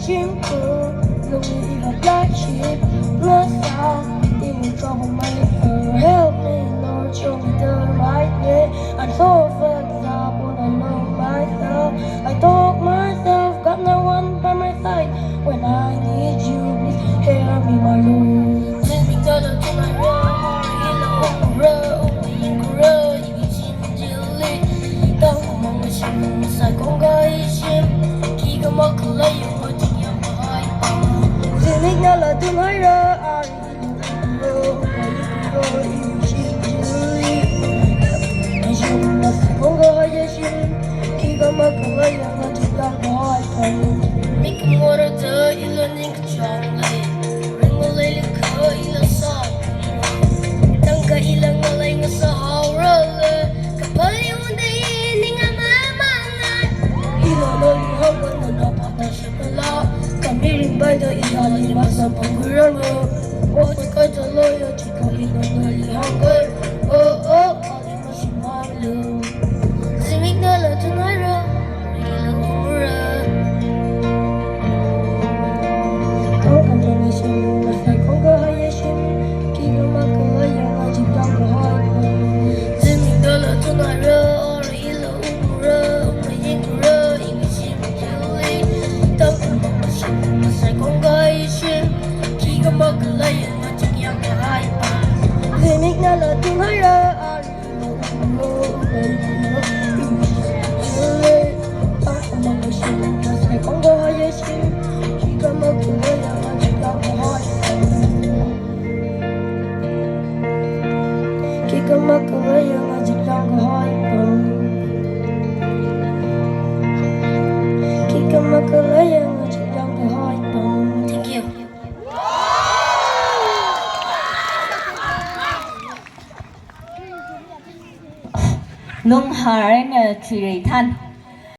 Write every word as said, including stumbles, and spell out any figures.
Shimkhur, lonely in a black sheep. Ngasā, in trouble, my Lord. Help me, Lord, show me the right way. I'm so fucked up, wanna know myself. I told myself, got no one by my side. When I need you, please hear me, my Lord. Let me go to my room, Thank you. Lunghar eina Thuirei than.